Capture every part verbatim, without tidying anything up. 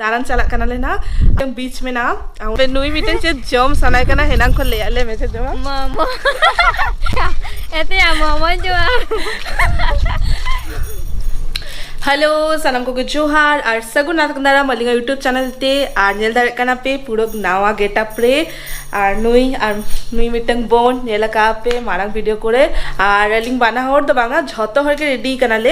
ᱫᱟᱬᱟᱱ ᱪᱟᱞᱟᱜ ᱠᱟᱱᱟᱞᱮ ᱱᱟᱜ᱾ ᱢᱤᱫᱴᱟᱝ ᱵᱤᱪ ᱢᱮᱱᱟᱜᱼᱟ᱾ ᱟᱯᱮ ᱱᱩᱭ ᱢᱤᱫᱴᱟᱝ ᱪᱮᱫ ᱡᱚᱢ ᱥᱟᱱᱟᱭ ᱠᱟᱱᱟ, ᱦᱮᱱᱟᱝ ᱠᱷᱚᱱ ᱞᱟᱹᱭᱟᱫ ᱞᱮ ᱢᱮ ᱪᱮᱫ ᱡᱚᱢᱟ᱾ ᱢᱳᱢᱳ᱾ ᱮᱛᱮᱭᱟ ᱢᱳᱢᱳ ᱡᱚᱢ᱾ ᱦᱮᱞᱳ, ᱥᱟᱱᱟᱢ ᱠᱚᱜᱮ ᱡᱚᱦᱟᱨ ᱟᱨ ᱥᱟᱹᱜᱩᱱ ᱟᱛᱟᱝ ᱫᱟᱨᱟᱢ ᱟᱹᱞᱤᱧᱟᱜ YouTube ᱪᱮᱱᱮᱞ ᱛᱮ᱾ ᱟᱨ ᱧᱮᱞ ᱫᱟᱲᱮᱭᱟᱜ ᱠᱟᱱᱟ ᱯᱮ ᱯᱩᱨᱟᱹ ᱱᱟᱣᱟ ᱜᱮᱴᱟᱯ ᱨᱮ᱾ ᱟᱨ ᱱᱩᱭ, ᱟᱨ ᱱᱩᱭ ᱢᱤᱫᱴᱟᱝ ᱵᱳᱱ ᱧᱮᱞ ᱟᱠᱟᱫ ᱯᱮ ᱢᱟᱲᱟᱝ ᱵᱷᱤᱰᱤᱭᱳ ᱠᱚᱨᱮ᱾ ᱟᱨ ᱟᱹᱞᱤᱧ ᱵᱟᱱᱟ ᱦᱚᱲ ᱫᱚ ᱵᱟᱝᱟ, ᱡᱷᱚᱛᱚ ᱦᱚᱲ ᱜᱮ ᱨᱮᱰᱤ ᱠᱟᱱᱟᱞᱮ᱾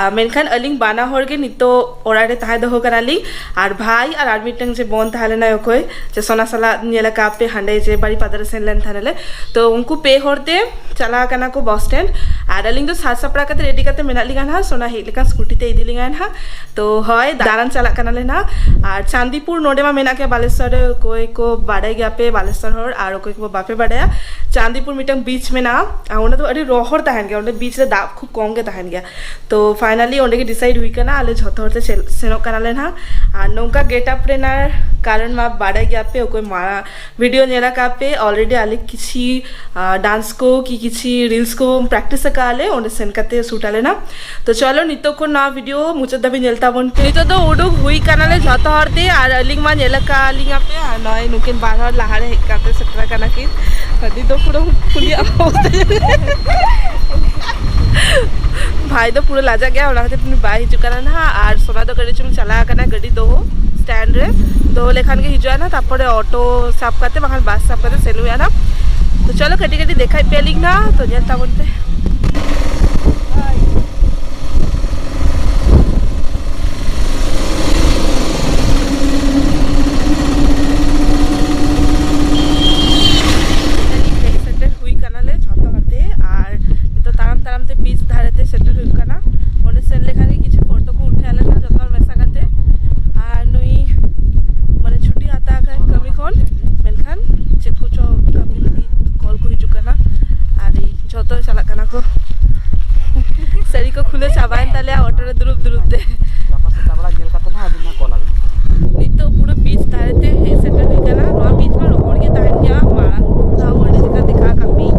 ᱟᱨ ᱢᱮᱱᱠᱷᱟᱱ ᱟᱹᱞᱤᱧ ᱵᱟᱱᱟ ᱦᱚᱲ ᱜᱮ ᱱᱤᱛᱚᱜ ᱚᱲᱟᱜ ᱨᱮ ᱛᱟᱦᱮᱸ ᱫᱚᱦᱚ ᱠᱟᱱᱟᱞᱤᱧ᱾ ᱟᱨ ᱵᱷᱟᱭ ᱟᱨ ᱟᱨ ᱢᱤᱫᱴᱟᱝ ᱡᱮ ᱵᱳᱱ ᱛᱟᱦᱮᱸ ᱞᱮᱱᱟᱭ ᱚᱠᱚᱭ, ᱡᱮ ᱥᱳᱱᱟ ᱥᱟᱞᱟᱜ ᱧᱮᱞ ᱟᱠᱟᱫ ᱯᱮ ᱦᱟᱸᱰᱮ ᱡᱮ ᱵᱟᱨᱤᱯᱟᱫᱟ ᱨᱮ ᱥᱮᱱ ᱞᱮᱱ ᱛᱟᱦᱮᱱᱟᱞᱮ᱾ ᱛᱚ ᱩᱱᱠᱩ ᱯᱮ ᱦᱚᱲ ᱛᱮ ᱪᱟᱞᱟᱣ ᱠᱟᱱᱟ ᱠᱚ ᱵᱟᱥ ᱥᱴᱮᱱᱰ᱾ ᱟᱨ ᱟᱹᱞᱤᱧ ᱫᱚ ᱥᱟᱡᱽ ᱥᱟᱯᱲᱟᱣ ᱠᱟᱛᱮ ᱨᱮᱰᱤ ᱠᱟᱛᱮ ᱢᱮᱱᱟᱜ ᱞᱤᱧᱟ ᱱᱟᱦᱟᱜ, ᱥᱳᱱᱟ ᱦᱮᱡ ᱞᱮᱠᱷᱟᱱ ᱥᱠᱩᱴᱤ ᱛᱮ ᱤᱫᱤ ᱞᱤᱧᱟᱭ ᱱᱟᱦᱟᱜ᱾ ᱛᱚ ᱦᱳᱭ, ᱫᱟᱬᱟᱱ ᱪᱟᱞᱟᱜ ᱠᱟᱱᱟᱞᱮ ᱱᱟᱦᱟᱜ᱾ ᱟᱨ ᱪᱟᱸᱫᱤᱯᱩᱨ ᱱᱚᱰᱮ ᱢᱟ ᱢᱮᱱᱟᱜ ᱜᱮᱭᱟ ᱵᱟᱞᱮᱥᱚᱨ ᱨᱮ, ᱚᱠᱚᱭ ᱠᱚ ᱵᱟᱰᱟᱭ ᱜᱮᱭᱟ ᱯᱮ ᱵᱟᱞᱮᱥᱚᱨ ᱦᱚᱲ, ᱟᱨ ᱚᱠᱚᱭ ᱠᱚ ᱵᱟᱯᱮ ᱵᱟᱰᱟᱭᱟ, ᱪᱟᱸᱫᱤᱯᱩᱨ ᱢᱤᱫᱴᱟᱝ ᱵᱤᱪ ᱢᱮᱱᱟᱜᱼᱟ᱾ ᱟᱨ ᱚᱸᱰᱮ ᱫᱚ ᱟᱹᱰᱤ ᱨᱚᱦᱚᱲ ᱛᱟᱦᱮᱱ ᱜᱮᱭᱟ, ᱚᱸᱰᱮ ᱵᱤᱪ ᱨᱮ ᱫᱟᱜ ᱠᱷᱩᱵ ᱠᱚᱢ ᱜᱮ ᱛᱟᱦᱮᱱ ᱜᱮᱭᱟ᱾ ᱛᱚ ᱯᱷᱟᱭᱱᱟᱞᱤ ᱚᱸᱰᱮ ᱜᱮ ᱰᱤᱥᱟᱭᱤᱰ ᱦᱩᱭ ᱠᱟᱱᱟ, ᱟᱞᱮ ᱡᱷᱚᱛᱚ ᱦᱚᱲ ᱛᱮ ᱪᱮᱞ-, ᱥᱮᱱᱚᱜ ᱠᱟᱱᱟᱞᱮ ᱱᱟᱦᱟᱜ᱾ ᱟᱨ ᱱᱚᱝᱠᱟ ᱜᱮᱴᱟᱯ ᱨᱮᱱᱟᱜ ᱠᱟᱨᱚᱱ ᱢᱟ ᱵᱟᱰᱟᱭ ᱜᱮᱭᱟ ᱯᱮ, ᱚᱠᱚᱭ ᱢᱟᱲᱟᱝ ᱵᱷᱤᱰᱤᱭᱳ ᱧᱮᱞ ᱟᱠᱟᱫ ᱯᱮ ᱚᱞᱨᱮᱰᱤ, ᱟᱞᱮ ᱠᱤᱪᱷᱤ ᱰᱟᱱᱥ ᱠᱚ ᱠᱤ ᱠᱤᱪᱷᱤ ᱨᱤᱞᱥ ᱠᱚ ᱯᱨᱮᱠᱴᱤᱥ ᱟᱠᱟᱫ ᱟᱞᱮ, ᱚᱸᱰᱮ ᱥᱮᱱ ᱠᱟᱛᱮ ᱥᱩᱴ ᱟᱞᱮ ᱱᱟ᱾ ᱛᱚ ᱪᱚᱞᱚ, ᱱᱤᱛᱚᱜ ᱠᱷᱚᱱ ᱱᱚᱣᱟ ᱵᱷᱤᱰᱤᱭᱳ ᱢᱩᱪᱟᱹᱫ ᱫᱷᱟᱹᱵᱤᱡ ᱧᱮᱞ ᱛᱟᱵᱚᱱ ᱯᱮ᱾ ᱱᱤᱛᱚᱜ ᱫᱚ ᱩᱰᱩᱠ ᱦᱩᱭ ᱠᱟᱱᱟᱞᱮ ᱡᱷᱚᱛᱚ ᱦᱚᱲ ᱛᱮ, ᱟᱨ ᱟᱹᱞᱤᱧ ᱢᱟ ᱧᱮᱞ ᱟᱠᱟᱫ ᱞᱤᱧᱟ ᱯᱮ, ᱟᱨ ᱱᱚᱜᱼᱚᱭ ᱱᱩᱠᱤᱱ ᱵᱟᱨ ᱦᱚᱲ ᱞᱟᱦᱟ ᱨᱮ ᱦᱮᱡ ᱠᱟᱛᱮ ᱥᱮᱴᱮᱨ ᱟᱠᱟᱱᱟ ᱠᱤᱱ᱾ ᱟᱹᱰᱤ ᱫᱚ ᱯᱩᱨᱟᱹ ᱠᱩᱞᱤᱭᱟᱜ ᱚᱵᱚᱥᱛᱟ᱾ ᱵᱷᱟᱭ ᱫᱚ ᱯᱩᱨᱟᱹ ᱞᱟᱡᱟᱜ ᱜᱮᱭᱟ, ᱚᱱᱟ ᱠᱷᱟᱹᱛᱤᱨ ᱩᱱᱤ ᱵᱟᱭ ᱦᱤᱡᱩᱜ ᱠᱟᱱᱟ ᱱᱟᱦᱟᱜ᱾ ᱟᱨ ᱥᱳᱱᱟ ᱫᱚ ᱜᱟᱹᱰᱤ ᱪᱩᱢ ᱪᱟᱞᱟᱣ ᱟᱠᱟᱱᱟ ᱜᱟᱹᱰᱤ ᱫᱚᱦᱚ ᱥᱴᱮᱱᱰ ᱨᱮ, ᱫᱚᱦᱚ ᱞᱮᱠᱷᱟᱱ ᱜᱮ ᱦᱤᱡᱩᱜᱼᱟ ᱱᱟᱦᱟᱜ᱾ ᱛᱟᱨᱯᱚᱨᱮ ᱚᱴᱳ ᱥᱟᱵ ᱠᱟᱛᱮ ᱵᱟᱠᱷᱟᱱ ᱵᱟᱥ ᱥᱟᱵ ᱠᱟᱛᱮ ᱥᱮᱱ ᱦᱩᱭᱩᱜᱼᱟ ᱱᱟᱦᱟᱜ᱾ ᱛᱚ ᱪᱚᱞᱚ, ᱠᱟᱹᱴᱤᱡ ᱠᱟᱹᱴᱤᱡ ᱫᱮᱠᱷᱟᱭ ᱯᱮᱭᱟᱞᱤᱧ ᱱᱟᱦᱟᱜ, ᱛᱚ ᱧᱮᱞ ᱛᱟᱵᱚᱱ ᱯᱮ᱾ ᱦᱮᱡ ᱥᱮᱴᱮᱨ ᱦᱩᱭ ᱠᱟᱱᱟᱞᱮ ᱡᱷᱚᱛᱚ ᱦᱚᱲ ᱛᱮ, ᱟᱨ ᱱᱤᱛᱚᱜ ᱛᱟᱲᱟᱢ ᱛᱟᱲᱟᱢ ᱛᱮ ᱵᱤᱪ ᱫᱷᱟᱨᱮ ᱛᱮ ᱥᱮᱴᱮᱨ ᱦᱩᱭᱩᱜ ᱠᱟᱱᱟ᱾ ᱚᱸᱰᱮ ᱥᱮᱱ ᱞᱮᱠᱷᱟᱱ ᱜᱮ ᱠᱤᱪᱷᱩ ᱯᱷᱳᱴᱳ ᱠᱚ ᱩᱴᱷᱟᱹᱣ ᱞᱮᱱᱟ ᱡᱷᱚᱛᱚ ᱦᱚᱲ ᱢᱮᱥᱟ ᱠᱟᱛᱮ᱾ ᱟᱨ ᱱᱩᱭ ᱢᱟᱱᱮ ᱪᱷᱩᱴᱤ ᱦᱟᱛᱟᱣ ᱠᱷᱟᱱ ᱠᱟᱹᱢᱤ ᱠᱷᱚᱱ, ᱢᱮᱱᱠᱷᱟᱱ ᱪᱮᱫ ᱠᱚᱪᱚ ᱠᱟᱹᱢᱤ ᱞᱟᱹᱜᱤᱫ ᱠᱚᱞ ᱠᱚ ᱦᱤᱡᱩᱜ ᱠᱟᱱᱟ᱾ ᱟᱨ ᱤᱧ ᱡᱷᱚᱛᱚ ᱪᱟᱞᱟᱜ ᱠᱟᱱᱟ ᱠᱚ᱾ ᱥᱟᱹᱲᱤ ᱠᱚ ᱠᱷᱩᱞᱟᱹ ᱪᱟᱵᱟᱭᱮᱱ ᱛᱟᱞᱮᱭᱟ ᱚᱴᱳ ᱨᱮ ᱫᱩᱲᱩᱵ ᱫᱩᱲᱩᱵ ᱛᱮ᱾ ᱜᱟᱯᱟ ᱥᱮᱛᱟᱜ ᱵᱮᱲᱟ ᱧᱮᱞ ᱠᱟᱛᱮ ᱱᱟᱦᱟᱜ ᱟᱹᱵᱤᱱ ᱱᱟᱦᱟᱜ ᱠᱚᱞ ᱟᱹᱵᱤᱱ ᱠᱟᱱᱟ᱾ ᱱᱤᱛᱚᱜ ᱯᱩᱨᱟᱹ ᱵᱤᱪ ᱫᱷᱟᱨᱮ ᱛᱮ ᱦᱮᱡ ᱥᱮᱴᱮᱨ ᱦᱩᱭ ᱠᱟᱱᱟ᱾ ᱱᱚᱣᱟ ᱵᱤᱪ ᱢᱟ ᱨᱚᱦᱚᱲ ᱜᱮ ᱛᱟᱦᱮᱱ ᱜᱮᱭᱟ, ᱢᱟᱲᱟᱝ ᱫᱷᱟᱣ ᱟᱹᱰᱤ ᱡᱟᱭᱜᱟ ᱫᱮᱠᱷᱟ ᱟᱠᱟᱫ ᱢᱤᱧ᱾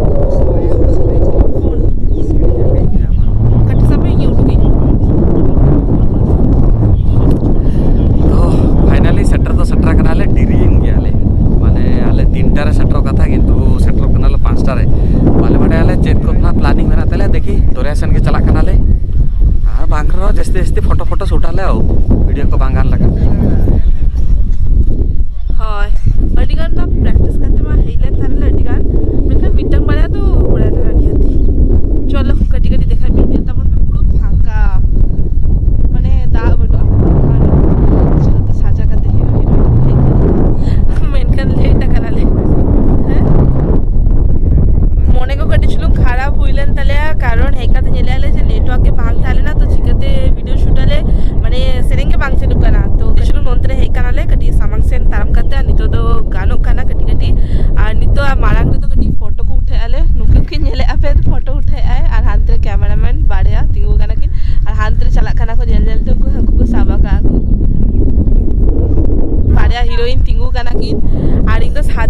ᱯᱷᱳᱱ ᱠᱟᱹᱴᱤᱡ ᱥᱟᱵ ᱢᱮ, ᱤᱧ ᱩᱰᱩᱠ ᱤᱧ᱾ ᱛᱚ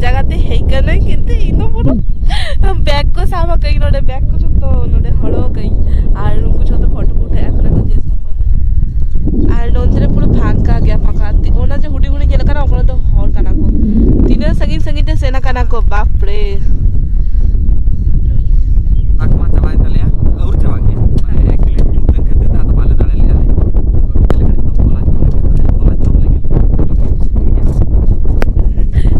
ᱡᱟᱭᱜᱟ ᱛᱮ ᱦᱮᱡ ᱠᱟᱹᱱᱟᱹᱧ, ᱠᱤᱱᱛᱩ ᱤᱧ ᱫᱚ ᱯᱩᱨᱟᱹ ᱵᱮᱜᱽ ᱠᱚ ᱥᱟᱵ ᱟᱠᱟᱫᱟᱹᱧ, ᱱᱚᱰᱮ ᱵᱮᱜᱽ ᱠᱚ ᱡᱚᱛᱚ ᱱᱚᱰᱮ ᱦᱚᱲᱚ ᱟᱠᱟᱫᱟᱹᱧ᱾ ᱟᱨ ᱩᱱᱠᱩ ᱡᱚᱛᱚ ᱯᱷᱳᱴᱳ ᱠᱚ ᱩᱴᱷᱟᱹᱣ ᱠᱟᱱᱟ ᱠᱚ ᱧᱮᱞ ᱛᱟᱠᱚ᱾ ᱟᱨ ᱱᱚᱱᱛᱮ ᱨᱮ ᱯᱩᱨᱟᱹ ᱯᱷᱟᱸᱠᱟ ᱜᱮᱭᱟ, ᱯᱷᱟᱸᱠᱟ᱾ ᱛᱤ-, ᱚᱱᱟ ᱡᱮ ᱦᱩᱰᱤᱧ ᱦᱩᱰᱤᱧ ᱧᱮᱞᱚᱜ ᱠᱟᱱᱟ, ᱚᱱᱟ ᱫᱚ ᱦᱚᱲ ᱠᱟᱱᱟ ᱠᱚ᱾ ᱛᱤᱱᱟᱹᱜ ᱥᱟᱺᱜᱤᱧ ᱥᱟᱺᱜᱤᱧ ᱛᱮ ᱥᱮᱱ ᱟᱠᱟᱱᱟ ᱠᱚ, ᱵᱟᱯ ᱨᱮ᱾ ᱫᱟᱜ ᱢᱟ ᱪᱟᱵᱟᱭᱮᱱ ᱛᱟᱞᱮᱭᱟ, ᱟᱹᱣᱨᱤ ᱪᱟᱵᱟᱜ ᱜᱮ᱾ ᱢᱟᱱᱮ ᱮᱠ ᱠᱤᱞᱳ ᱧᱩ ᱛᱟᱦᱮᱱ ᱠᱷᱟᱹᱛᱤᱨ ᱛᱮ ᱟᱫᱚ ᱵᱟᱞᱮ ᱫᱟᱲᱮ ᱞᱮᱜᱼᱟ ᱞᱮ᱾ ᱛᱚᱞᱟ ᱡᱚᱢ ᱞᱟᱹᱜᱤᱫ᱾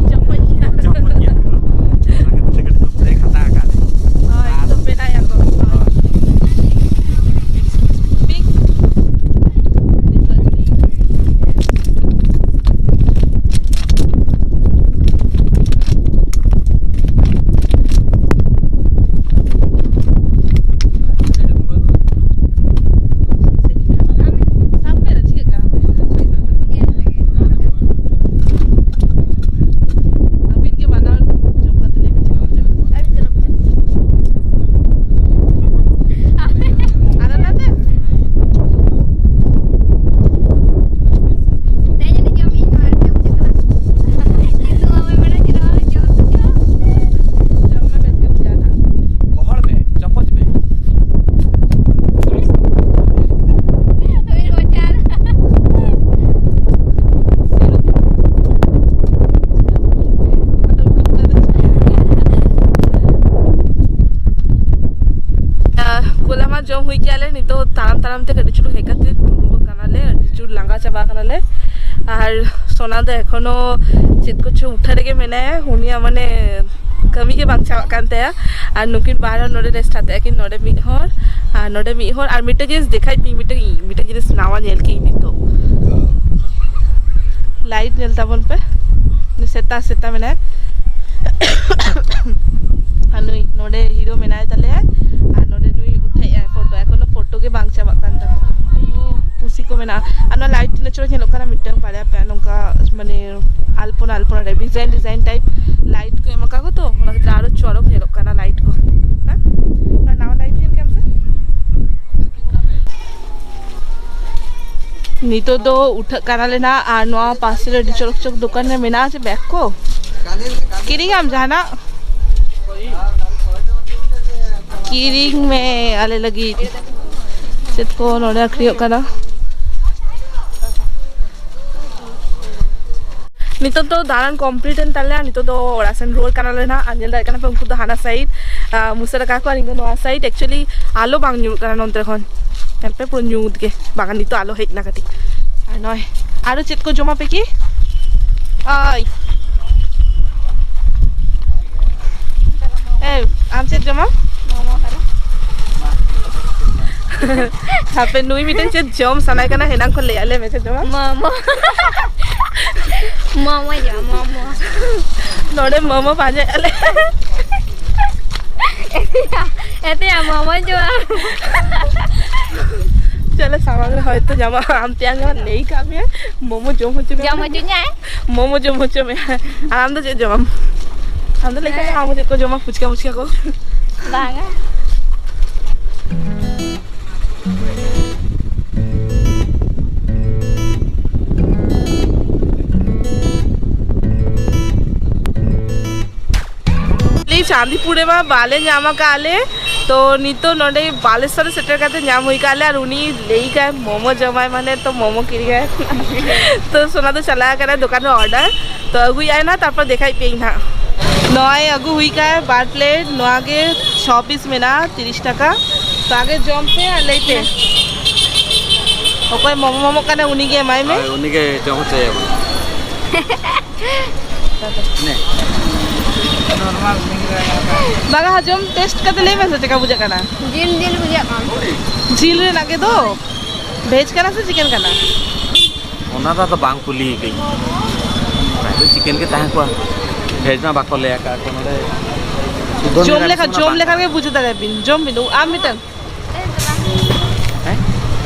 ᱪᱚᱯᱚᱡ ᱜᱮᱭᱟ᱾ ᱪᱚᱯᱚᱡ ᱜᱮᱭᱟ᱾ ᱚᱱᱟ ᱠᱷᱟᱹᱛᱤᱨ ᱛᱮ ᱠᱟᱹᱴᱤᱡ ᱫᱚ break ᱦᱟᱛᱟᱣ ᱟᱠᱟᱫ ᱞᱮ᱾ ᱦᱳᱭ, ᱟᱨ ᱛᱚ ᱵᱮᱲᱟᱭᱟᱠᱚ᱾ ᱦᱳᱭ᱾ ᱴᱷᱤᱠ᱾ ᱟᱹᱵᱤᱱ ᱜᱮ ᱵᱟᱱᱟᱨ ᱡᱚᱢ ᱠᱟᱛᱮ ᱞᱟᱹᱭ ᱵᱤᱱ ᱪᱮᱫ ᱞᱮᱠᱟ ᱵᱩᱡᱷᱟᱹᱜ ᱠᱟᱱᱟ᱾ ᱟᱫᱚ ᱚᱱᱟᱛᱮ ᱛᱮᱦᱮᱧ ᱟᱹᱰᱤ ᱡᱚᱢ ᱤᱧ ᱢᱟ ᱟᱹᱰᱤ ᱡᱚᱢ ᱵᱩᱡᱷᱟᱹᱜ ᱠᱟᱱᱟ᱾ ᱠᱤᱱᱛᱩ ᱵᱟᱵᱟᱭ ᱵᱟᱲᱟᱭ ᱠᱮᱫᱟ ᱡᱚᱢ ᱫᱚ᱾ ᱡᱚᱢ ᱢᱮ, ᱵᱮᱥ ᱜᱮ ᱵᱩᱡᱷᱟᱹᱜᱼᱟ ᱱᱟᱦᱟᱜ᱾ ᱜᱚᱦᱚᱲ ᱢᱮ, ᱪᱚᱯᱚᱡ ᱢᱮ᱾ ᱦᱳᱭ, ᱨᱚᱡᱟᱨ᱾ ᱟᱫᱚ ᱩᱰᱩᱠ ᱠᱟᱛᱮ ᱟᱸ, ᱜᱚᱞᱟ ᱢᱟ ᱡᱚᱢ ᱦᱩᱭ ᱠᱮᱜᱼᱟ ᱞᱮ, ᱱᱤᱛᱚᱜ ᱛᱟᱲᱟᱢ ᱛᱟᱲᱟᱢ ᱛᱮ ᱠᱟᱹᱴᱤᱡ ᱪᱩᱞᱩᱝ ᱦᱮᱡ ᱠᱟᱛᱮ ᱫᱩᱲᱩᱵ ᱟᱠᱟᱱᱟᱞᱮ, ᱟᱹᱰᱤ ᱡᱳᱨ ᱞᱟᱸᱜᱟ ᱪᱟᱵᱟ ᱠᱟᱱᱟᱞᱮ᱾ ᱟᱨ ᱥᱳᱱᱟ ᱫᱚ ᱮᱠᱷᱚᱱᱳ ᱪᱮᱫ ᱠᱚᱪᱚ ᱩᱴᱷᱟᱹ ᱨᱮᱜᱮ ᱢᱮᱱᱟᱭᱟ, ᱩᱱᱤᱭᱟᱜ ᱢᱟᱱᱮ ᱠᱟᱹᱢᱤ ᱜᱮ ᱵᱟᱝ ᱪᱟᱵᱟᱜ ᱠᱟᱱ ᱛᱟᱭᱟ᱾ ᱟᱨ ᱱᱩᱠᱤᱱ ᱵᱟᱨ ᱦᱚᱲ ᱱᱚᱰᱮ rest ᱦᱟᱛᱟᱣᱮᱫ ᱟᱹᱠᱤᱱ, ᱱᱚᱰᱮ ᱢᱤᱫ ᱦᱚᱲ ᱟᱨ ᱱᱚᱰᱮ ᱢᱤᱫ ᱦᱚᱲ᱾ ᱟᱨ ᱢᱤᱫᱴᱮᱡ ᱡᱤᱱᱤᱥ ᱫᱮᱠᱷᱟᱭ ᱯᱮ, ᱢᱤᱫᱴᱮᱡ, ᱢᱤᱫᱴᱮᱡ ᱡᱤᱱᱤᱥ ᱱᱟᱣᱟ ᱧᱮᱞ ᱠᱮᱜ ᱤᱧ ᱱᱤᱛᱚᱜ᱾ Light ᱧᱮᱞ ᱛᱟᱵᱚᱱ ᱯᱮ, ᱩᱱᱤ ᱥᱮᱛᱟ, ᱥᱮᱛᱟ ᱢᱮᱱᱟᱭᱟ᱾ ᱟᱨ ᱱᱩᱭ ᱱᱚᱰᱮ hero ᱢᱮᱱᱟᱭ ᱛᱟᱞᱮᱭᱟ, ᱟᱨ ᱱᱚᱰᱮ ᱱᱩᱭ ᱩᱴᱷᱟᱹᱭᱮᱜᱼᱟᱭ ᱯᱷᱳᱴᱳ, ᱮᱠᱷᱚᱱᱳ ᱯᱷᱳᱴᱳ ᱜᱮ ᱵᱟᱝ ᱪᱟᱵᱟᱜ ᱠᱟᱱ ᱛᱟᱠᱚᱣᱟ᱾ ᱟᱭᱩ, ᱯᱩᱥᱤ ᱠᱚ ᱢᱮᱱᱟᱜᱼᱟ᱾ ᱟᱨ ᱱᱚᱣᱟ light ᱛᱤᱱᱟᱹᱜ ᱪᱚᱨᱚᱠ ᱧᱮᱞᱚᱜ ᱠᱟᱱᱟ, ᱢᱤᱫᱴᱟᱝ ᱵᱟᱨᱭᱟ ᱯᱮᱭᱟ ᱱᱚᱝᱠᱟ, ᱢᱟᱱᱮ ᱟᱞᱯᱚᱱᱟ ᱟᱞᱯᱚᱱᱟ type, design design type light ᱠᱚ ᱮᱢ ᱟᱠᱟᱫ ᱠᱚ ᱛᱚ, ᱚᱱᱟ ᱠᱷᱟᱹᱛᱤᱨ ᱟᱨᱚ ᱪᱚᱨᱚᱠ ᱧᱮᱞᱚᱜ ᱠᱟᱱᱟ light ᱠᱚ᱾ ᱦᱮᱸ? ᱟᱨ ᱱᱟᱣᱟ light ᱧᱮᱞ ᱠᱮᱫᱟᱢ ᱥᱮ? ᱱᱤᱛᱚᱜ ᱫᱚ ᱩᱴᱷᱟᱹᱜ ᱠᱟᱱᱟᱞᱮ ᱱᱟᱜ, ᱟᱨ ᱱᱚᱣᱟ ᱯᱟᱥᱮ ᱨᱮ ᱟᱹᱰᱤ ᱪᱚᱨᱚᱠ ᱪᱚᱨᱚᱠ ᱫᱚᱠᱟᱱ ᱨᱮ ᱢᱮᱱᱟᱜᱼᱟ ᱡᱮ bag ᱠᱚ, ᱠᱤᱨᱤᱧᱟᱢ ᱡᱟᱦᱟᱱᱟᱜ? ᱠᱤᱨᱤᱧ ᱢᱮ ᱟᱞᱮ ᱞᱟᱹᱜᱤᱫ᱾ ᱪᱮᱫ ᱠᱚ ᱱᱚᱰᱮ ᱟᱹᱠᱷᱨᱤᱧᱚᱜ ᱠᱟᱱᱟ? ᱱᱤᱛᱚᱜ ᱫᱚ ᱫᱟᱬᱟᱱ complete ᱮᱱ ᱛᱟᱞᱮᱭᱟ᱾ ᱱᱤᱛᱚᱜ ᱫᱚ ᱚᱲᱟᱜ ᱥᱮᱱ ᱨᱩᱣᱟᱹᱲ ᱠᱟᱱᱟᱞᱮ ᱱᱟᱦᱟᱜ᱾ ᱟᱨ ᱧᱮᱞ ᱫᱟᱲᱮᱭᱟᱜ ᱠᱟᱱᱟ ᱯᱮ, ᱩᱱᱠᱩ ᱫᱚ ᱦᱟᱱᱟ side, ᱟᱨ ᱢᱩᱥᱟᱹᱨᱟ ᱠᱟᱠᱚ, ᱟᱨ ᱤᱧ ᱫᱚ ᱱᱚᱣᱟ side᱾ Actually, ᱟᱞᱚ ᱵᱟᱝ ᱧᱩᱨᱩᱜ ᱠᱟᱱᱟ ᱱᱚᱱᱛᱮ ᱠᱷᱚᱱ᱾ ᱧᱮᱞ ᱯᱮ, ᱯᱩᱨᱟᱹ ᱧᱩᱛ ᱜᱮ᱾ ᱵᱟᱝ, ᱱᱤᱛᱚᱜ ᱟᱞᱚ ᱦᱮᱡ ᱮᱱᱟ ᱠᱟᱹᱴᱤᱡ᱾ ᱟᱨ ᱱᱚᱜᱼᱚᱭ, ᱟᱨᱚ ᱪᱮᱫ ᱠᱚ ᱡᱚᱢᱟ ᱯᱮ ᱠᱤ? ᱳᱭ᱾ ᱮ, ᱟᱢ ᱪᱮᱫ ᱡᱚᱢᱟᱢ? ᱦᱟᱯᱮ, ᱱᱩᱭ ᱢᱤᱫᱴᱮᱱ ᱪᱮᱫ ᱡᱚᱢ ᱥᱟᱱᱟᱭ ᱠᱟᱱᱟ, ᱦᱮᱱᱟᱝ ᱠᱷᱚᱱ ᱞᱟᱹᱭ ᱟᱞᱮ ᱢᱮ, ᱪᱮᱫ ᱡᱚᱢᱟᱢ? ᱢᱳᱢᱳ᱾ ᱢᱳᱢᱳ ᱡᱚᱢ, ᱢᱳᱢᱳ᱾ ᱱᱚᱰᱮ ᱢᱳᱢᱳ ᱯᱟᱸᱡᱟᱭᱮᱫᱼᱟ ᱞᱮ᱾ ᱮᱛᱮᱭᱟ, ᱮᱛᱮᱭᱟ, ᱢᱳᱢᱳ ᱡᱚᱢ᱾ ᱪᱚᱞᱚ, ᱥᱟᱢᱟᱝ ᱨᱮ ᱦᱚᱭᱛᱳ ᱧᱟᱢᱚᱜᱼᱟ, ᱟᱢ ᱛᱮᱭᱟᱝ ᱜᱮ ᱞᱟᱹᱭ ᱠᱟᱜ ᱢᱮ, ᱢᱳᱢᱳ ᱡᱚᱢ ᱦᱚᱪᱚ ᱢᱮ᱾ ᱡᱚᱢ ᱦᱚᱪᱚᱧᱟᱭ᱾ ᱢᱳᱢᱳ ᱡᱚᱢ ᱦᱚᱪᱚ ᱢᱮ᱾ ᱟᱨ ᱟᱢ ᱫᱚ ᱪᱮᱫ ᱡᱚᱢᱟᱢ? ᱟᱢ ᱫᱚ ᱞᱟᱹᱭ ᱠᱟᱜ ᱢᱮ, ᱦᱮᱸ᱾ ᱟᱢ ᱪᱮᱫ ᱠᱚ ᱡᱚᱢᱟ, ᱯᱷᱩᱪᱠᱟ ᱢᱩᱪᱠᱟ ᱠᱚ? ᱵᱟᱝᱟ᱾ ᱞᱟᱹᱭ, ᱪᱟᱸᱫᱤᱯᱩᱨ ᱨᱮᱢᱟ ᱵᱟᱞᱮ ᱧᱟᱢ ᱟᱠᱟᱫ ᱞᱮ, ᱛᱚ ᱱᱤᱛᱚᱜ ᱱᱚᱰᱮ ᱵᱟᱞᱮᱥᱚᱨ ᱨᱮ ᱥᱮᱴᱮᱨ ᱠᱟᱛᱮ ᱧᱟᱢ ᱦᱩᱭ ᱟᱠᱟᱫ ᱞᱮ, ᱟᱨ ᱩᱱᱤ ᱞᱟᱹᱭ ᱠᱟᱭ ᱢᱳᱢᱳ ᱡᱚᱢᱟᱭ, ᱢᱟᱱᱮ ᱛᱚ ᱢᱳᱢᱳ ᱠᱤᱨᱤᱧᱟᱭ᱾ ᱛᱚ ᱥᱳᱱᱟ ᱫᱚ ᱪᱟᱞᱟᱣ ᱟᱠᱟᱱᱟ ᱫᱚᱠᱟᱱ ᱨᱮ order, ᱛᱚ ᱟᱹᱜᱩᱭᱟᱭ ᱱᱟ, ᱛᱟᱨᱯᱚᱨ ᱫᱮᱠᱷᱟᱭ ᱯᱮ ᱤᱧ ᱦᱟᱸᱜ᱾ ᱱᱚᱜᱼᱚᱭ ᱟᱹᱜᱩ ᱦᱩᱭ ᱠᱟᱭ ᱵᱟᱨ plate, ᱱᱚᱣᱟ ᱜᱮ ᱪᱷᱚ piece ᱢᱮᱱᱟᱜᱼᱟ, ᱛᱤᱨᱤᱥ ᱴᱟᱠᱟ᱾ ᱛᱚ ᱟᱜᱮ ᱡᱚᱢ ᱯᱮ ᱟᱨ ᱞᱟᱹᱭ ᱯᱮ, ᱚᱠᱚᱭ ᱢᱳᱢᱳ ᱢᱳᱢᱳ ᱠᱟᱱᱟ ᱩᱱᱤ ᱜᱮ ᱮᱢᱟᱭ ᱢᱮ᱾ ᱦᱳᱭ, ᱩᱱᱤ ᱜᱮ ᱡᱚᱢ ᱦᱚᱪᱚᱭᱮᱭᱟᱵᱚᱱ᱾ ᱱᱮ᱾ ᱵᱟᱝᱟ, ᱡᱚᱢ taste ᱠᱟᱛᱮ ᱞᱟᱹᱭ ᱢᱮᱥᱮ ᱪᱮᱠᱟ ᱵᱩᱡᱷᱟᱹᱜ ᱠᱟᱱᱟ? ᱡᱤᱞ ᱡᱤᱞ ᱵᱩᱡᱷᱟᱹᱜ ᱠᱟᱱᱟ᱾ ᱡᱤᱞ ᱨᱮᱱᱟᱜ ᱜᱮ ᱫᱚ? Veg ᱠᱟᱱᱟ ᱥᱮ chicken ᱠᱟᱱᱟ? ᱚᱱᱟ ᱫᱚ ᱟᱫᱚ ᱵᱟᱝ ᱠᱩᱞᱤ ᱠᱟᱹᱧ᱾ ᱯᱨᱟᱭ ᱫᱚ chicken ᱜᱮ ᱛᱟᱦᱮᱸ ᱠᱚᱜᱼᱟ᱾ Veg ᱢᱟ ᱵᱟᱠᱚ ᱞᱟᱹᱭ ᱟᱠᱟᱫ ᱠᱚ ᱱᱚᱰᱮ᱾ ᱥᱩᱫᱷᱟᱹ ᱡᱚᱢ ᱱᱤᱨᱟᱢᱤᱥ ᱞᱮᱠᱷᱟᱱ, ᱢᱟ ᱡᱚᱢ ᱵᱟᱝ ᱞᱮᱠᱷᱟᱱ ᱠᱟᱱᱟ᱾ ᱜᱮ ᱵᱩᱡᱷᱟᱹᱣ ᱫᱟᱲᱮᱭᱟᱵᱤᱱ᱾ ᱡᱚᱢ ᱵᱤᱱ, ᱟᱢ ᱢᱤᱫᱴᱟᱝ᱾ ᱦᱮᱸ?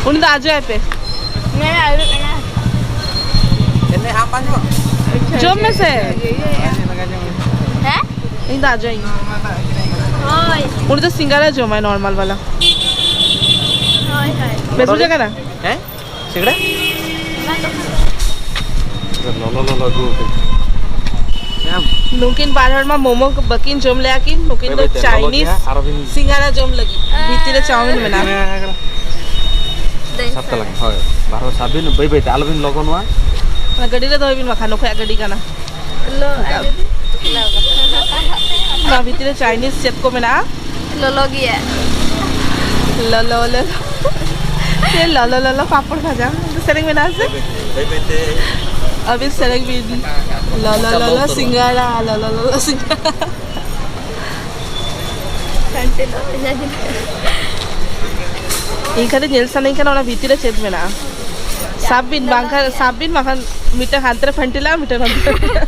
ᱩᱱᱤ ᱫᱚ ᱟᱡᱚᱭ ᱯᱮ᱾ ᱮᱱᱮ ᱟᱢ ᱵᱟᱝ ᱡᱚᱢ? ᱡᱚᱢ ᱢᱮᱥᱮ᱾ ᱦᱮᱸ? ᱤᱧ ᱫᱚ ᱟᱡᱚᱭ᱾ ᱦᱳᱭ᱾ ᱩᱱᱤ ᱫᱚ ᱥᱤᱸᱜᱟᱲᱟ ᱡᱚᱢᱟᱭ, normal ᱵᱟᱞᱟ᱾ ᱦᱳᱭ, ᱦᱳᱭ᱾ ᱵᱮᱥ ᱵᱩᱡᱷᱟᱹᱜ ᱠᱟᱱᱟ? ᱦᱮᱸ? ᱥᱤᱸᱜᱟᱲᱟ? ᱞᱚᱞᱚ ᱞᱚᱞᱚ ᱟᱹᱜᱩ ᱟᱠᱟᱫ᱾ ᱱᱩᱠᱤᱱ ᱵᱟᱨ ᱦᱚᱲ ᱢᱟ ᱢᱳᱢᱳ ᱵᱟᱹᱠᱤᱱ ᱡᱚᱢ ᱞᱮᱜᱼᱟ ᱠᱤᱱ, ᱱᱩᱠᱤᱱ ᱫᱚ ᱵᱟᱹᱭ ᱵᱟᱹᱭᱛᱮ ᱞᱚᱞᱚ ᱜᱮᱭᱟ, ᱪᱟᱭᱱᱤᱡᱽ ᱟᱨᱚ ᱵᱤᱱ ᱥᱤᱸᱜᱟᱲᱟ ᱡᱚᱢ ᱞᱟᱹᱜᱤᱫ᱾ ᱵᱷᱤᱛᱤᱨ ᱨᱮ ᱪᱟᱣᱢᱤᱱ ᱢᱮᱱᱟᱜᱼᱟ᱾ ᱥᱟᱵ ᱛᱟᱞᱟᱝ, ᱦᱳᱭ, ᱵᱟᱨ ᱦᱚᱲ ᱥᱟᱵ ᱵᱤᱱ, ᱵᱟᱹᱭ ᱵᱟᱹᱭᱛᱮ, ᱟᱞᱚ ᱵᱤᱱ ᱞᱚᱜᱚᱱᱚᱜᱼᱟ᱾ ᱚᱱᱟ ᱜᱟᱹᱰᱤ ᱨᱮ ᱫᱚᱦᱚᱭ ᱵᱤᱱ, ᱵᱟᱠᱷᱟᱱ ᱚᱠᱚᱭᱟᱜ ᱜᱟᱹᱰᱤ ᱠᱟᱱᱟ? ᱞᱚ, ᱟᱨ ᱡᱩᱫᱤ? ᱚᱱᱟ ᱵᱷᱤᱛᱤᱨ ᱨᱮ ᱪᱟᱭᱱᱤᱡᱽ ᱪᱮᱫ ᱠᱚ ᱢᱮᱱᱟᱜᱼᱟ? ᱞᱚᱞᱚ ᱜᱮᱭᱟ᱾ ᱞᱚᱞᱚ, ᱞᱚᱞᱚ᱾ ᱪᱮᱫ ᱞᱚᱞᱚ, ᱞᱚᱞᱚ ᱯᱟᱯᱚᱲ ᱵᱷᱟᱡᱟ? ᱥᱮᱨᱮᱧ ᱢᱮᱱᱟᱜᱼᱟ ᱥᱮ? ᱵᱟᱹᱭ ᱵᱟᱹᱭᱛᱮ᱾ ᱟᱹᱵᱤᱱ ᱥᱮᱨᱮᱧ ᱵᱤᱱ᱾ ᱞᱚᱞᱚ, ᱟᱪᱪᱷᱟ, ᱞᱚᱞᱚ ᱞᱚ ᱩᱛᱟᱹᱨᱚᱜᱼᱟ᱾ ᱥᱤᱸᱜᱟᱲᱟ, ᱞᱚᱞᱚ, ᱞᱚᱞᱚ ᱥᱤᱸᱜᱟᱲᱟ᱾ ᱤᱧ ᱠᱷᱟᱹᱞᱤ ᱧᱮᱞ ᱥᱟᱱᱟᱧ ᱠᱟᱱᱟ ᱚᱱᱟ ᱵᱷᱤᱛᱤᱨ ᱨᱮ ᱪᱮᱫ ᱢᱮᱱᱟᱜᱼᱟ᱾ ᱥᱟᱵ ᱵᱤᱱ ᱵᱟᱝᱠᱷᱟᱱ, ᱥᱟᱵ ᱵᱤᱱ ᱵᱟᱝᱠᱷᱟᱱ ᱢᱤᱫᱴᱟᱝ ᱦᱟᱱᱛᱮ ᱨᱮ ᱯᱷᱟᱹᱱᱴᱤᱞᱟ, ᱢᱤᱫᱴᱟᱝ ᱱᱚᱱᱛᱮ ᱨᱮ᱾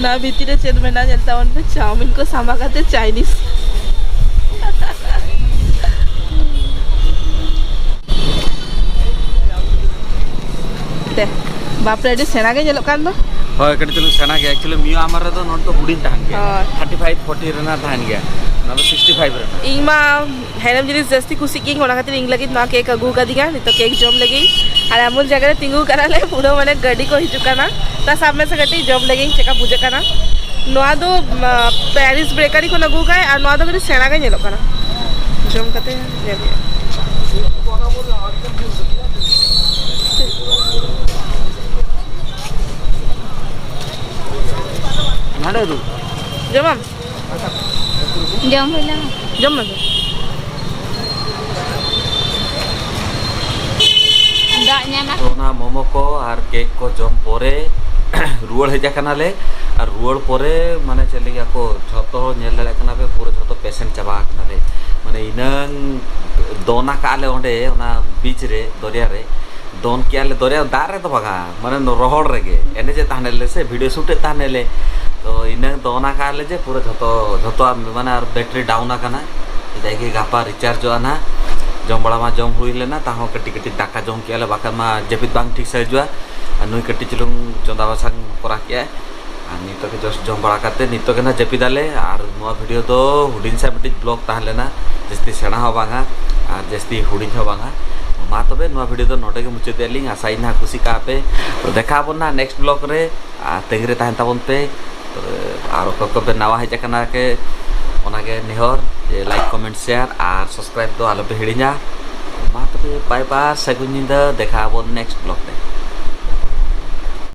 ᱱᱚᱣᱟ ᱵᱷᱤᱛᱤᱨ ᱨᱮ ᱪᱮᱫ ᱢᱮᱱᱟᱜᱼᱟ ᱧᱮᱞ ᱛᱟᱵᱚᱱ ᱯᱮ, ᱪᱟᱣᱢᱤᱱ ᱠᱚ ᱥᱟᱢᱟ ᱠᱟᱛᱮ ᱪᱟᱭᱱᱤᱡᱽ᱾ ᱫᱮ, ᱵᱟᱯᱨᱮ, ᱟᱹᱰᱤ ᱥᱮᱬᱟ ᱜᱮ ᱧᱮᱞᱚᱜ ᱠᱟᱱ ᱫᱚ᱾ ᱦᱳᱭ, ᱠᱟᱹᱴᱤᱡ ᱪᱩᱞᱩᱝ ᱥᱮᱬᱟ ᱜᱮᱭᱟ᱾ Actually, ᱢᱤᱭᱳ ᱟᱢᱟᱨ ᱨᱮᱫᱚ ᱱᱚᱣᱟ ᱫᱚ ᱦᱩᱰᱤᱧ ᱛᱟᱦᱮᱱ ᱜᱮᱭᱟ᱾ ᱦᱳᱭ᱾ Thirty five, forty ᱨᱮᱱᱟᱜ ᱛᱟᱦᱮᱱ ᱜᱮᱭᱟ᱾ ᱱᱚᱣᱟ ᱫᱚ sixty five ᱨᱮᱱᱟᱜ᱾ ᱤᱧ ᱢᱟ ᱦᱮᱲᱮᱢ ᱡᱤᱱᱤᱥ ᱡᱟᱹᱥᱛᱤ ᱠᱩᱥᱤᱜ ᱜᱤᱭᱟᱹᱧ, ᱚᱱᱟ ᱠᱷᱟᱹᱛᱤᱨ ᱤᱧ ᱞᱟᱹᱜᱤᱫ ᱱᱚᱣᱟ ᱠᱮᱠ ᱟᱹᱜᱩ ᱟᱠᱟᱫᱤᱧᱟ᱾ ᱱᱤᱛᱚᱜ ᱠᱮᱠ ᱡᱚᱢ ᱞᱟᱹᱜᱤᱫ᱾ ᱟᱨ ᱮᱢᱚᱱ ᱡᱟᱭᱜᱟ ᱨᱮ ᱛᱤᱸᱜᱩ ᱠᱟᱱᱟᱞᱮ, ᱯᱩᱨᱟᱹ ᱢᱟᱱᱮ ᱜᱟᱹᱰᱤ ᱠᱚ ᱦᱤᱡᱩᱜ ᱠᱟᱱᱟ᱾ ᱛᱟ ᱥᱟᱵ ᱢᱮᱥᱮ ᱠᱟᱹᱴᱤᱡ ᱡᱚᱢ ᱞᱮᱜᱤᱧ, ᱪᱮᱠᱟ ᱵᱩᱡᱷᱟᱹᱜ ᱠᱟᱱᱟ᱾ ᱱᱚᱣᱟ ᱫᱚ, ᱢᱟ, ᱯᱮᱨᱤᱥ ᱵᱮᱠᱟᱨᱤ ᱠᱷᱚᱱ ᱟᱹᱜᱩ ᱟᱠᱟᱫ, ᱟᱨ ᱱᱚᱣᱟ ᱫᱚ ᱠᱟᱹᱴᱤᱡ ᱥᱮᱬᱟ ᱜᱮ ᱧᱮᱞᱚᱜ ᱠᱟᱱᱟ᱾ ᱡᱚᱢ ᱠᱟᱛᱮ ᱧᱮᱞ ᱦᱩᱭᱩᱜᱼᱟ᱾ ᱱᱟᱰᱮ ᱫᱩ᱾ ᱡᱚᱢᱟᱢ? ᱡᱚᱢ ᱦᱩᱭ ᱞᱮᱱᱟ᱾ ᱡᱚᱢ ᱢᱮ᱾ ᱫᱟᱜ ᱧᱟᱢᱟ᱾ ᱛᱚ, ᱚᱱᱟ ᱢᱳᱢᱳ ᱠᱚ ᱟᱨ ᱠᱮᱠ ᱠᱚ ᱡᱚᱢ ᱯᱚᱨᱮ ᱨᱩᱣᱟᱹᱲ ᱦᱮᱡ ᱟᱠᱟᱱᱟᱞᱮ᱾ ᱟᱨ ᱨᱩᱣᱟᱹᱲ ᱯᱚᱨᱮ, ᱢᱟᱱᱮ, ᱪᱮᱫ ᱞᱟᱹᱜᱤᱫ ᱟᱠᱚ ᱡᱷᱚᱛᱚ ᱧᱮᱞ ᱫᱟᱲᱮᱭᱟᱜ ᱠᱟᱱᱟ ᱯᱮ, ᱯᱩᱨᱟᱹ ᱡᱷᱚᱛᱚ ᱯᱮᱥᱮᱱᱴ ᱪᱟᱵᱟ ᱟᱠᱟᱱᱟᱞᱮ᱾ ᱢᱟᱱᱮ, ᱤᱱᱟᱹᱝ ᱫᱚᱱ ᱟᱠᱟᱫ ᱞᱮ ᱚᱸᱰᱮ, ᱚᱱᱟ ᱵᱤᱪ ᱨᱮ, ᱫᱚᱨᱭᱟ ᱨᱮ᱾ ᱫᱚᱱ ᱠᱮᱜᱼᱟ ᱞᱮ ᱫᱚᱨᱭᱟ ᱫᱟᱜ ᱨᱮᱫᱚ ᱵᱟᱝᱟ, ᱢᱟᱱᱮ ᱱᱚ-, ᱨᱚᱦᱚᱲ ᱨᱮᱜᱮ ᱮᱱᱮᱡᱮᱫ ᱛᱟᱦᱮᱱᱟᱞᱮ ᱥᱮ, ᱵᱷᱤᱰᱤᱭᱳ ᱥᱩᱴᱮᱫ ᱛᱟᱦᱮᱱᱟᱞᱮ᱾ ᱛᱚ ᱤᱱᱟᱹ ᱫᱚᱱ ᱟᱠᱟᱫ ᱞᱮ ᱡᱮ ᱯᱩᱨᱟᱹ ᱡᱷᱚᱛᱚ, ᱡᱷᱚᱛᱚᱣᱟᱜ ᱢᱟᱱᱮ ᱟᱨ ᱵᱮᱴᱨᱤ ᱰᱟᱣᱩᱱ ᱟᱠᱟᱱᱟ᱾ ᱡᱟᱭᱜᱮ ᱜᱟᱯᱟ ᱨᱤᱪᱟᱨᱡᱚᱜᱼᱟ ᱱᱟᱦᱟᱜ᱾ ᱡᱚᱢ ᱵᱟᱲᱟ ᱢᱟ ᱡᱚᱢ ᱦᱩᱭ ᱞᱮᱱᱟ, ᱛᱟᱦᱚᱸ ᱠᱟᱹᱴᱤᱡ ᱠᱟᱹᱴᱤᱡ ᱫᱟᱠᱟ ᱡᱚᱢ ᱠᱮᱜᱼᱟ ᱞᱮ, ᱵᱟᱠᱷᱟᱱ ᱢᱟ ᱡᱟᱹᱯᱤᱫ ᱵᱟᱝ ᱴᱷᱤᱠ ᱥᱮ ᱦᱤᱡᱩᱜᱼᱟ᱾ ᱟᱨ ᱱᱩᱭ ᱠᱟᱹᱴᱤᱡ ᱪᱩᱞᱩᱝ ᱪᱚᱸᱫᱟ ᱵᱟᱥᱟᱝ ᱠᱚᱨᱟᱣ ᱠᱮᱜᱼᱟᱭ᱾ ᱟᱨ ᱱᱤᱛᱚᱜ ᱜᱮ just ᱡᱚᱢ ᱵᱟᱲᱟ ᱠᱟᱛᱮ ᱱᱤᱛᱚᱜ ᱜᱮ ᱱᱟᱦᱟᱜ ᱡᱟᱹᱯᱤᱫᱟᱞᱮ᱾ ᱟᱨ ᱱᱚᱣᱟ video ᱫᱚ ᱦᱩᱰᱤᱧ ᱥᱟ ᱢᱤᱫᱴᱤᱡ vlog ᱛᱟᱦᱮᱸ ᱞᱮᱱᱟ, ᱡᱟᱹᱥᱛᱤ ᱥᱮᱬᱟ ᱦᱚᱸ ᱵᱟᱝᱟ ᱟᱨ ᱡᱟᱹᱥᱛᱤ ᱦᱩᱰᱤᱧ ᱦᱚᱸ ᱵᱟᱝᱟ᱾ ᱢᱟ ᱛᱚᱵᱮ ᱱᱚᱣᱟ video ᱫᱚ ᱱᱚᱰᱮ ᱜᱮ ᱢᱩᱪᱟᱹᱫᱮᱜᱼᱟ ᱞᱤᱧ, ᱟᱥᱟᱭᱟᱹᱧ ᱱᱟᱦᱟᱜ ᱠᱩᱥᱤ ᱠᱟᱜᱼᱟ ᱯᱮ᱾ ᱛᱚ ᱫᱮᱠᱷᱟᱜ ᱟᱵᱚᱱ ᱱᱟᱦᱟᱜ next vlog ᱨᱮ, ᱟᱨ ᱛᱟᱹᱜᱤ ᱨᱮ ᱛᱟᱦᱮᱱ ᱛᱟᱵᱚᱱ ᱯᱮ᱾ ᱛᱚᱵᱮ ᱟᱨ ᱚᱠᱚᱭ ᱠᱚᱯᱮ ᱱᱟᱣᱟ ᱦᱮᱡ ᱟᱠᱟᱱᱟ ᱠᱮ, ᱚᱱᱟᱜᱮ ᱱᱮᱦᱚᱨ ᱡᱮ like, comment, share ᱟᱨ subscribe ᱫᱚ ᱟᱞᱚᱯᱮ ᱦᱤᱲᱤᱧᱟ᱾ ᱢᱟ ᱛᱚᱵᱮ bye bye, ᱥᱟᱹᱜᱩᱱ ᱧᱤᱫᱟᱹ, ᱫᱮᱠᱷᱟᱜ ᱟᱵᱚᱱ next vlog ᱨᱮ᱾